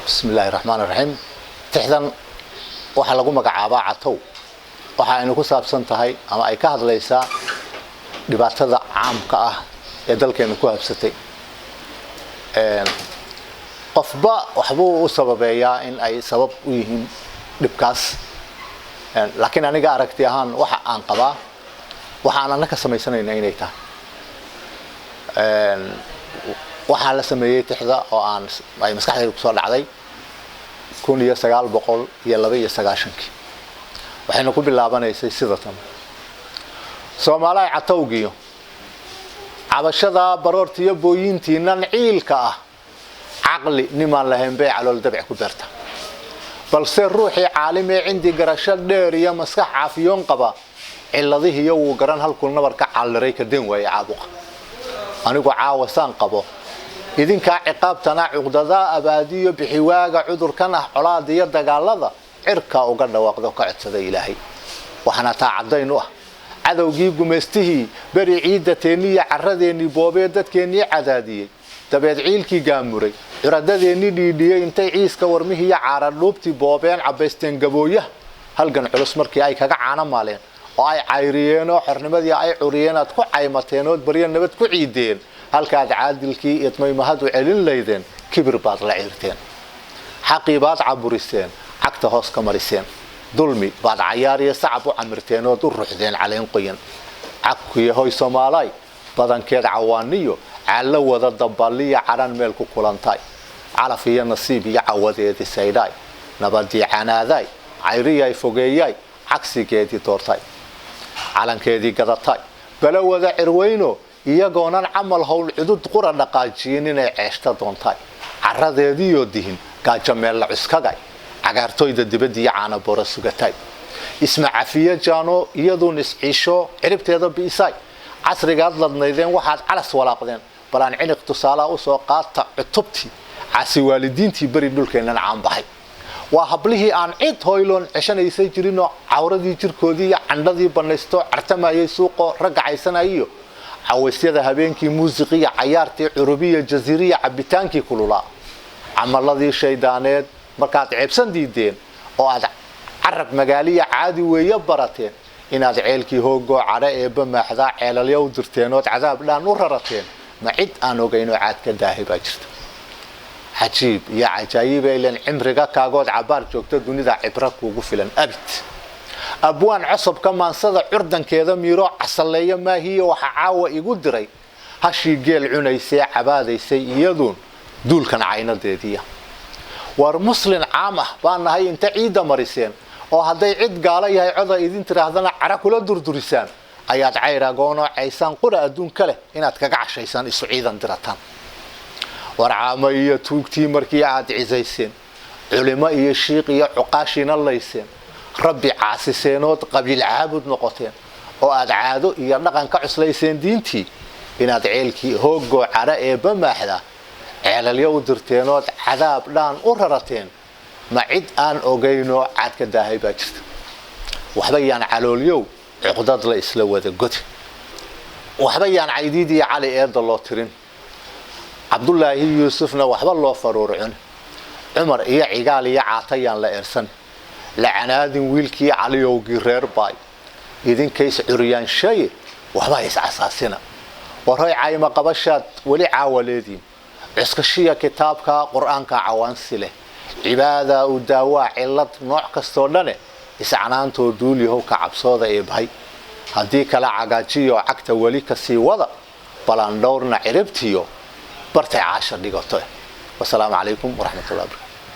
Bismi illaahi raxmaan raxiim. Tixdan waxaa lagu magacaabaa Catow. Waxa aynu ku saabsan tahay ama ay ka hadlaysaa dhibaatada caamka ah ee dalkeena ku habsatay. Qofba waxbuu u sababeeyaa in ay sabab u yihiin dhibkaas, laakiin aniga aragti ahaan waxa aan qabaa waxa aan annaka samaysanayna inay tahay. Waxaa la sameeyey tixda oo aan ay maskaxdayda kusoo dhacday 1992-kii, waxayna ku bilaabanaysay sida tan: Soomaalaha, catowgiyo cabashada, baroortiyo booyintiinan ciilka ah, caqli nimaan lahayn bay calool dabci ku beerta. Balse ruuxii caalimee cindi garasho dheer iyo maskax caafiyoon qaba, ciladihiyo wuu garan halkuu nabar ka calliray, ka den waaye caabuqa. Anigu caawa saan qabo, idinkaa ciqaabtana cuqdadaa abaadiyo bixiwaaga cudurkan ah, colaada iyo dagaalada cirkaa uga dhawaaqdo, ka codsaday Ilaahay. Waxaana taa caddayn u ah cadowgii gumaystihii beri ciidda teenniya carradeennii boobee, dadkeennii cadaadiyey, dabeed ciilkii gaamuray, curadadeennii dhiidhiyey, intay ciiska warmihii iyo caaradhuubtii boobeen, cabbaysteen gabooyaha. Halgan culus markii ay kaga caano maaleen oo ay cayriyeenoo xornimadii ay curiyeen, aad ku caymateen ood baryo nabad ku ciideen. Halkaad caadilkii idmay mahad u celin laydeen, kibir baad la ciirteen, xaqii baad caburiseen, cagta hoos ka mariseen, dulmi baad cayaar iyo sacab u camirteen ood u ruxdeen caleen qoyan. Cagkuyo hoy Soomaalay, badankeed cawaaniyo caallo wada daballiya, cadhan meel ku kulantay, calaf iyo nasiib iyo cawadeedii saydhaay, nabadii canaadaay, cayriyay fogeeyay, cagsigeedii doortay, calankeedii gadatay, balo wada cirweyno, iyagoonan camal howl cudud qura dhaqaajiyin inay ceeshta doontay, caradeediiyoo dihin gaajo meella cuskagay, cagaartooyda dibadiiyo caana boora sugatay, isma cafiyo jaano iyaduun isciisho, ciribteeda bi'isay. Casrigaad ladnaydeen waxaad calas walaaqdeen, balaan ciniq tusaalaha usoo qaata. Cutubtii casi waalidiintii beri dhulkeennan caanbaxay waa hablihii aan cid hoyloon ceshanaysay jirinoo cawradii jirkoodii iyo candhadii bannaysto, cartamayay suuqoo ragga caysanayiyo cawaysyada habeenkii, muusiqiya cayaartii curubiya jasiiriya, cabbitaankii kululaa, camaladii shaydaaneed. Markaad ceebsan diideen oo aad carab magaaliya caadi weeye barateen, inaad ceelkii hoogoo cadho eebba maaxdaa ceelalya u dirteen ood cadaab dhaan u rarateen, ma cid aan ogaynoo caad ka daahay baa jirta? Cajiib iyo cajaayib aylen cimriga kaagood cabaar joogta dunida cibro kuugu filan abid. Abwaan cosobka maansada curdankeeda miiro casalleeya maahiyo, waxa caawa igu diray hashii geel cunaysee cabaadaysay iyaduun duulkan caynadeediya. War muslin caam ah baan nahay inta ciidda mariseen, oo hadday cid gaalo yahay coda idin tiraahdana cara kula durdurisaan, ayaad cayr agoonoo caysaan qura adduunka leh inaad kaga cashaysaan, isu ciidan dirataan. War caamo iyo tuugtii markii aad cisayseen, culimo iyo shiiq iyo cuqaashiina layseen, Rabbi caasiseenood qabiil caabud noqoteen, oo aad caado iyo dhaqan ka cuslayseen diintii, inaad ceelkii hoogoo cadho eebba maaxda ceelalyo u dirteenood cadaab dhaan u rarateen, ma cid aan ogaynoo caad ka daahay baa jirta? Waxba yaan caloolyow cuqdad la isla wada godi, waxba yaan Caydiid iyo Cali eedda loo tirin, Cabdulaahi Yuusufna waxba loo faruurcun, Cumar iyo Cigaal iyo Caata yaan la eersan, lacanaadin wiilkii Caliyowgii reer baay, idinkays curyaanshaye waxba iscasaasina. Waroy cayma qabashaad weli caawaleediin, cuskashiya kitaabka Qur-aanka cawaansi leh, cibaadaa u daawaa cillad nooc kastoo dhane, iscanaantoo duulihow ka cabsooda ee bahay. Haddii kala cagaajiyo cagta weli kasii wada, balaan dhowrna ciribtiyo bartay caasha dhigato. Wasalaamu calaykum waraxmatullahi barakatu.